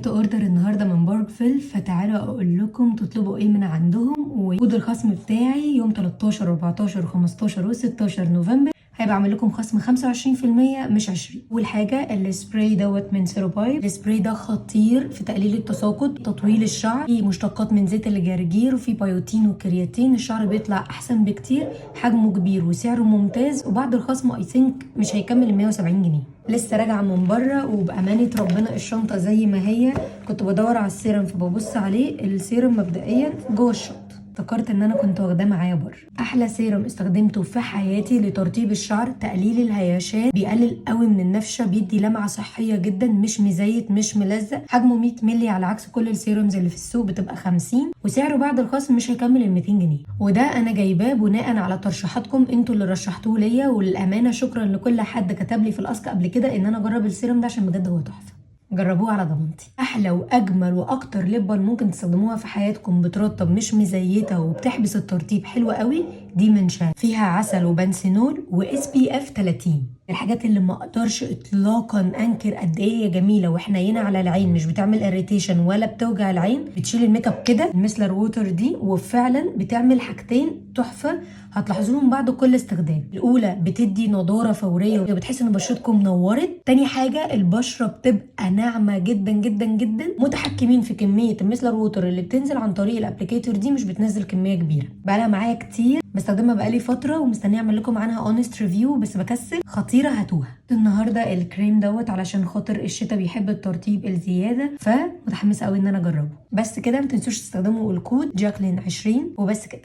عملت order النهارده من باركفيل، فتعالوا اقول لكم تطلبوا ايه من عندهم. وكود الخصم بتاعي يوم 13 و14 و15 و16 نوفمبر هيبقى عامل لكم خصم 25% مش 20. اول حاجة السبراي دوت من سيروبايب. السبراي ده خطير في تقليل التساقط، تطويل الشعر، في مشتقات من زيت الجرجير وفي بيوتين وكرياتين. الشعر بيطلع احسن بكتير، حجمه كبير وسعره ممتاز، وبعد الخصم I think مش هيكمل ال 170 جنيه. لسه راجعه من بره وبامانه ربنا الشنطة زي ما هي. كنت بدور على السيرم فببص عليه، السيرم مبدئيا جوه الشنطه، افتكرت ان انا كنت واخداه معايا بره. احلى سيرم استخدمته في حياتي لترطيب الشعر، تقليل الهياشات، بيقلل قوي من النفشه، بيدي لمعة صحية جدا، مش مزيت مش ملزق. حجمه 100 مللي على عكس كل ال serums اللي في السوق بتبقى 50، وسعره بعد الخصم مش هيكمل ال 200 جنيه. وده انا جايباه بناء على ترشيحاتكم، انتوا اللي رشحتوه ليا، وللامانة شكرا لكل حد كتب لي في ال ask قبل كده ان انا اجرب السيرم ده عشان بجد هو تحفه. جربوه على ضمانتي. احلى واجمل واكتر lip balm ممكن تستخدموها في حياتكم، بترطب مش مزيته وبتحبس الترطيب حلوة قوي. دي من شان، فيها عسل وبنسينول و SPF 30. الحاجات اللي ما اقدرش اطلاقا انكر قد ايه هي جميلة وحنينه على العين، مش بتعمل irritation ولا بتوجع العين، بتشيل الميك اب كده، ال micellar water دي. وفعلا بتعمل حاجتين تحفة هتلاحظوهم بعد كل استخدام. الاولى بتدي نضاره فورية وبتحس ان بشرتكم نورت. تاني حاجة البشرة بتبقى ناعمة جدا جدا جدا. متحكمين في كمية ال micellar water اللي بتنزل عن طريق ال applicator دي، مش بتنزل كمية كبيره. بقالها معايا كتير، بستخدمها بقالي فترة ومستنيه اعمل لكم عنها honest review بس بكسل. خطيره، هاتوها. النهارده الكريم دوت علشان خاطر الشتا بيحب الترطيب الزياده، فمتحمسه قوي ان انا اجربه. بس كده، ما تنسوش تستخدموا الكود جاكلين 20 وبس كده.